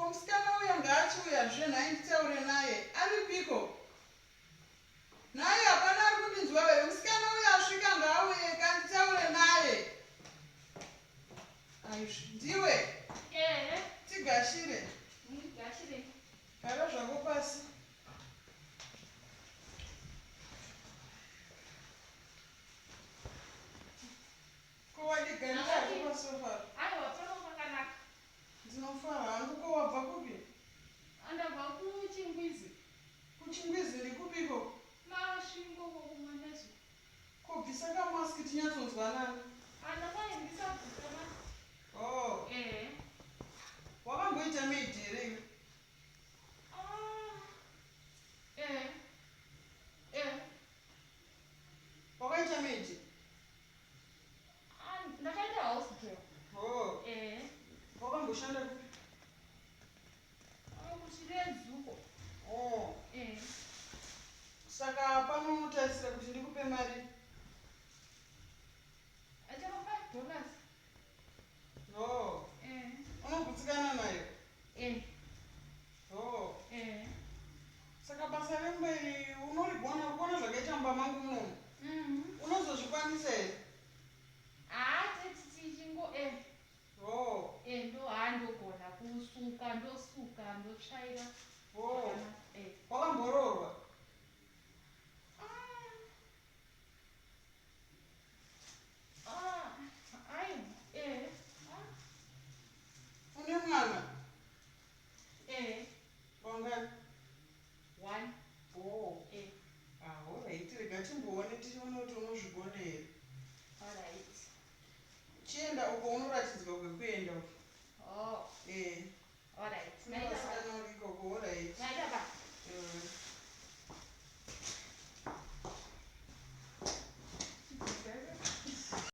Ko musikana uya ngaachiuya zve nhai nditaure naye. Aripiko? Nhai hapana ari kundinzwa here? Musikana uya asvika ngaauye ka nditaure naye. Aizvi ndiwe? Ehe. Tigashire. Ndigashire. Gara zvako pasi. Ko wadigarira hako pasofa? Aiwa pano pakanaka. Ndinofara hangu. Ko wabva kupi? Ndabva kuChingwizi. KuChingwizi ndikupi ikoko? Masvingo uko kuManeso. Ko bvisa kamask tinyatsonzwanana. Andakaendisa bvisa mask. Oh. Eh. Wakamboita maid here iwe? Ah. Eh. Eh. Wakaita maid? Ah, ndakaita house girl. Oh. Eh. Wakamboshanda kupi? Ah, kuChiredzi uko. Oh. Eh. Saka pano unotarisira kuti ndikupe mari? Achava $5. Oh. Eh. Unogutsikana nayo? Eh. Oh. Eh. Saka basa remba iri unorigona uri kuona zvakaita mumba mangu munomu. Unozozvikwanisa here? Ah, tichingo eh. Oh. Eh, ndo handogona kusuka, ndosuka, ndotsvaira. Oh. Eh. Wakamboroorwa?